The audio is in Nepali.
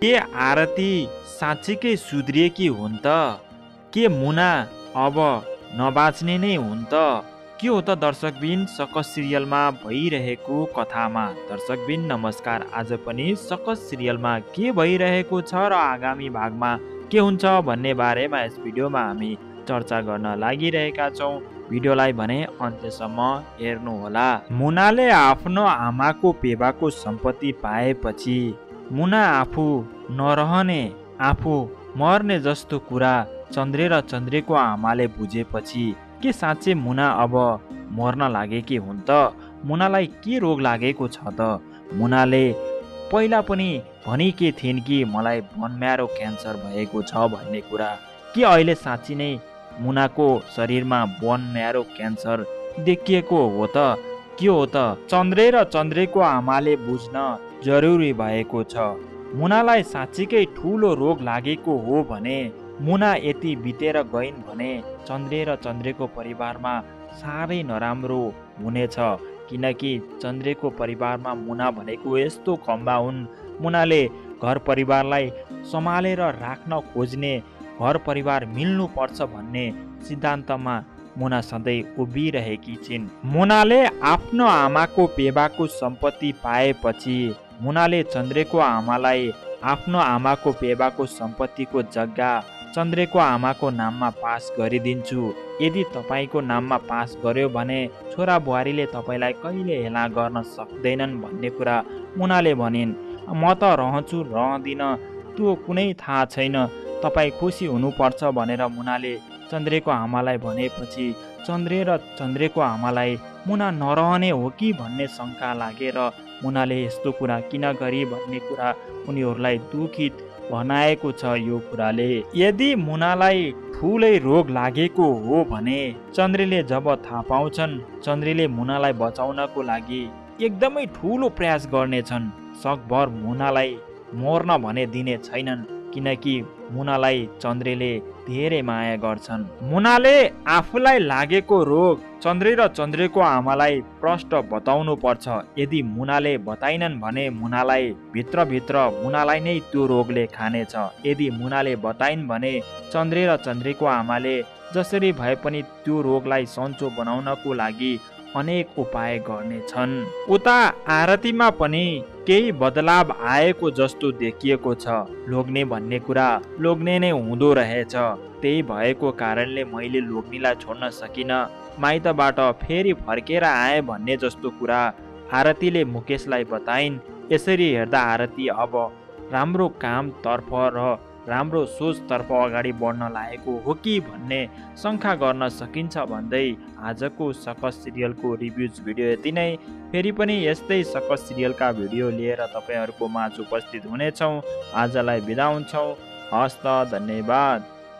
के आरती साँच्चीकै सुध्रिएकी हुन् त? के मुना अब नबाच्ने नै हुन् त? के हो त दर्शकबिन सकस सिरियलमा भइरहेको कथामा? दर्शकबिन नमस्कार। आज पनि सकस सिरियलमा के भइरहेको छ र आगामी भागमा के हुन्छ भन्ने बारेमा यस भिडियोमा हामी चर्चा गर्न लागिरहेका छौँ। भिडियोलाई भने अन्त्यसम्म हेर्नुहोला। मुनाले आफ्नो आमाको पेवाको सम्पत्ति पाएपछि मुना आफू नरहने, आफू मर्ने जस्तो कुरा चन्द्रे र चन्द्रेको आमाले बुझेपछि के साँच्चै मुना अब मर्न लागेकी हुन् त? मुनालाई के रोग लागेको छ त? मुनाले पहिला पनि भनेकी थिइन् कि मलाई बोनम्यारो क्यान्सर भएको छ भन्ने कुरा। के अहिले साँच्ची नै मुनाको शरीरमा बोनम्यारो क्यान्सर देखिएको हो त? के हो त? चन्द्रे र चन्द्रेको आमाले बुझ्न जरुरी भएको छ। मुनालाई साँच्चीकै ठुलो रोग लागेको हो भने, मुना यति बितेर गइन् भने चन्द्रे र चन्द्रेको परिवारमा साह्रै नराम्रो हुनेछ। किनकि चन्द्रेको परिवारमा मुना भनेको यस्तो खम्बा हुन्। मुनाले घर परिवारलाई सम्हालेर राख्न खोज्ने, घर परिवार मिल्नुपर्छ भन्ने सिद्धान्तमा मुना सधैँ उभिरहेकी छिन्। मुनाले आफ्नो आमाको पेवाको सम्पत्ति पाएपछि मुनाले चन्द्रेको आमालाई आफ्नो आमाको पेवाको सम्पत्तिको जग्गा चन्द्रेको आमाको नाममा पास गरिदिन्छु। यदि तपाईँको नाममा पास गर्यो भने छोरा बुहारीले तपाईँलाई कहिले हेला गर्न सक्दैनन् भन्ने कुरा मुनाले भनिन्। म त रहन्छु रहँदिनँ त्यो कुनै थाहा छैन, तपाईँ खुसी हुनुपर्छ भनेर मुनाले चन्द्रेको आमालाई भनेपछि चन्द्रे र चन्द्रेको आमालाई मुना नरहने हो कि भन्ने शङ्का लागेर मुनाले यस्तो कुरा किन गरी भन्ने कुरा उनीहरूलाई दुखित बनाएको छ। यो कुराले यदि मुनालाई ठुलै रोग लागेको हो भने चन्द्रेले जब थाहा पाउँछन्, चन्द्रेले मुनालाई बचाउनको लागि एकदमै ठुलो प्रयास गर्नेछन्। सकभर मुनालाई मर्न भने दिने छैनन्, किनकि मुनालाई चन्द्रेले धेरै माया गर्छन्। मुनाले आफूलाई लागेको रोग चन्द्रे र चन्द्रेको आमालाई प्रष्ट बताउनु पर्छ। यदि मुनाले बताइनन् भने मुनालाई भित्रभित्र मुनालाई नै त्यो रोगले खानेछ। यदि मुनाले बताइन् भने चन्द्रे र चन्द्रेको आमाले जसरी भए पनि त्यो रोगलाई सन्चो बनाउनको लागि अनेक उपाय गर्नेछन्। उता आरतीमा पनि केही बदलाव आएको जस्तो देखिएको छ। लोग्ने भन्ने कुरा लोग्ने नै हुँदो रहेछ। त्यही भएको कारणले मैले लोग्नेलाई छोड्न सकिनँ, माइतबाट फेरि फर्केर आएँ भन्ने जस्तो कुरा आरतीले मुकेशलाई बताइन्। यसरी हेर्दा आरती अब राम्रो कामतर्फ र राम्रो सोचतर्फ अगाडि बढ्न लागेको हो कि भन्ने शङ्का गर्न सकिन्छ भन्दै आजको सकस सिरियलको रिभ्युज भिडियो यति नै। फेरि पनि यस्तै सकस सिरियलका भिडियो लिएर तपाईँहरूको माझ उपस्थित हुनेछौँ। आजलाई बिदा हुन्छौँ। हस्त, धन्यवाद।